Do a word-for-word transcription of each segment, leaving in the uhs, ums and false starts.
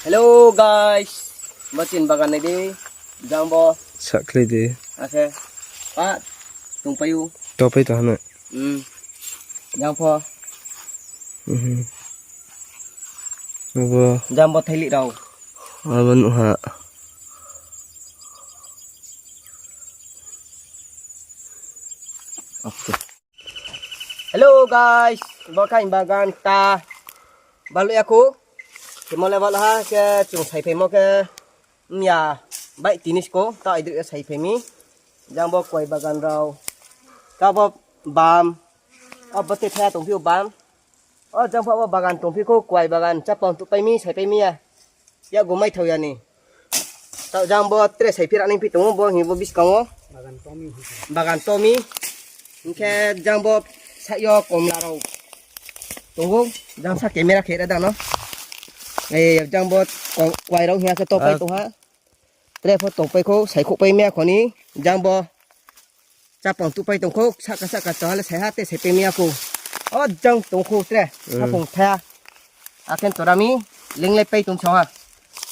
Hello guys, bo chini bagan nai di, jang bo. Sakhlai di. Ase, pa, tongpai ou. Tongpai tong ha na. Hmm. Jang pho. Mhm. Abo. Jang bo thaili rao. Abo nuh ha. Okay. Hello guys, bo khe aini bagan ta baluh ya khou. Khemo le baluh ha khe chung saiphaimo khe mya bai tini sko ta aidroi ya saiphai mi. Jang bo kuai bagan rao. Ta bo bam. O bo te thaya tongphi ou bam. O jang pho bo bagan tongphi khou kuai bagan chapang tuhpai mi saipai mi ya. Yakgu mai thao ya ni. Taoh jang bo tre saiphi ra nai phi tong ou bo hing bo buskang wo. Bagan tomi. Hing khe jang bo saih yo komla rao tong ou, jang sa camera khe ra da no. E, jang bo ko-, kuai rao hing ya khe topai tong ha. Tre pho tongpai khou, saikhouhpai mi ya kho ni, jang bo. Chapang tuhpai tong khou, sahka sahka tong ha le sai ha te saipai mi ya khou. O jang tong khou tre, haphung thaya. Akhe tora mi, ling le pai tong song ha.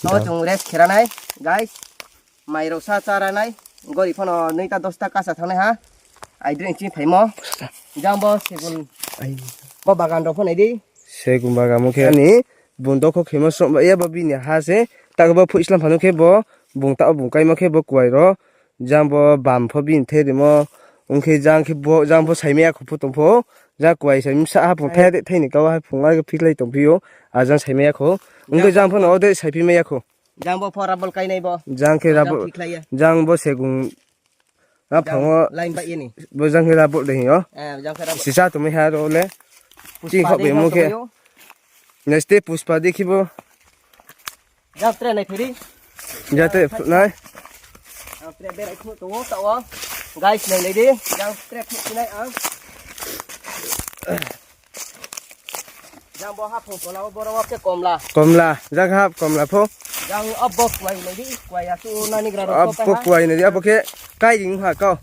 Tao chung rest khe ra nai, guys. Mai rao sa chá ra nai, gori pho no noita dosta kasa thanng nai ha. Aidroi chini phaimo. Jang bo segun. Bo bagan rao pho nai di. Segun bagan mo khe ani bung dokho khemo som ba ya bo bini ha se. Takhe bo phuh Islam phano khe bo bung tao bung kaimo khe bo kuai rao. Jang bo bam pho bini the rimo. Ong khe jang khe bo, jang pho saimai ya kho pho tong pho. Jang kuai saimsa haphung thaya de thai ni kau haphung a khe phikhlai tongphi ou. A jang saimai ya kho. Ong khe jang pho no o de saiphi mai ya kho. Jang bo pho rabol kainai bo. Jang khe rabol, jang bo segun a phang wo line bai ye ni. Bo jang khe rabol de hing yo. Sisa tongmai ha ro le. Chini khaoh bai mo khe. Next day pushpa di khe bo. Jang tre nai phiri. Jang tre phruh nai. Jang tre berai phruh tong ou taoh wo. Guys, nai nai di. Jang tre phruh phi nai ang. Jang bo haphung tola wo boro wo khe komla. Komla, jang hap komla pho. Jang abo kuai nai di, kuai ya su nani gra rao. Abo kuai nai di, abo khe kairing ha kau.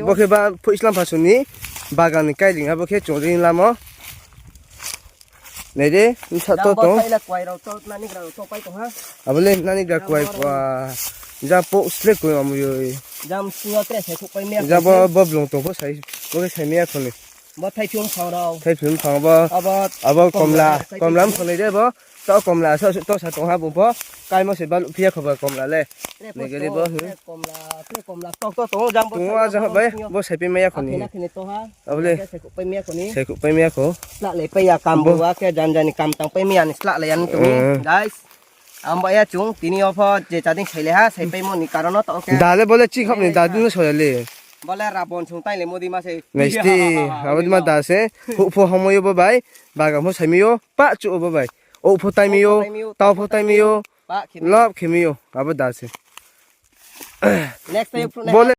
Bo khe ba phuh Islam phasu ni bagan ni kairing abo khe chung ri lamo. Nai di, bsa to tong. Abo le nani gra kuai pa. Jang po sle kuai amu yo. Jang bo, bo blung tong pho sai, bo khe saimai ya kho ni. Bo thaiphim phang rao. Thaiphim phang bo. Abo komla, komla mphang nai de bo. Tao komla, so, so, to sa tong ha bung pho. Kaimo se baluh phi ya kho ba komla le. Nai gari bo, hmm. Tong ou a jang bai, bo saipai mai ya kho ni. Abo le. Saikhouhpai mai ya kho. Slah le pai ya kam bo a khe jan jan ni kam tang pai mai ya ni slah le ya ni tong ou. Guys. Abo ya chung tini yo pho je chading sai le ha, saipaimo ni karon no tao khe. Da le bo le ching khap ni da dun no so ya le. Bo le rabon sung tai le modi ma se. Nai sti, abo di ma da se, huh pho homo yo bo bai, bagan pho saimi yo, pah chu o bo bai. Ou pho taimi yo, tau pho taimi yo, lap khemi yo, abo da se. Next time. Bo le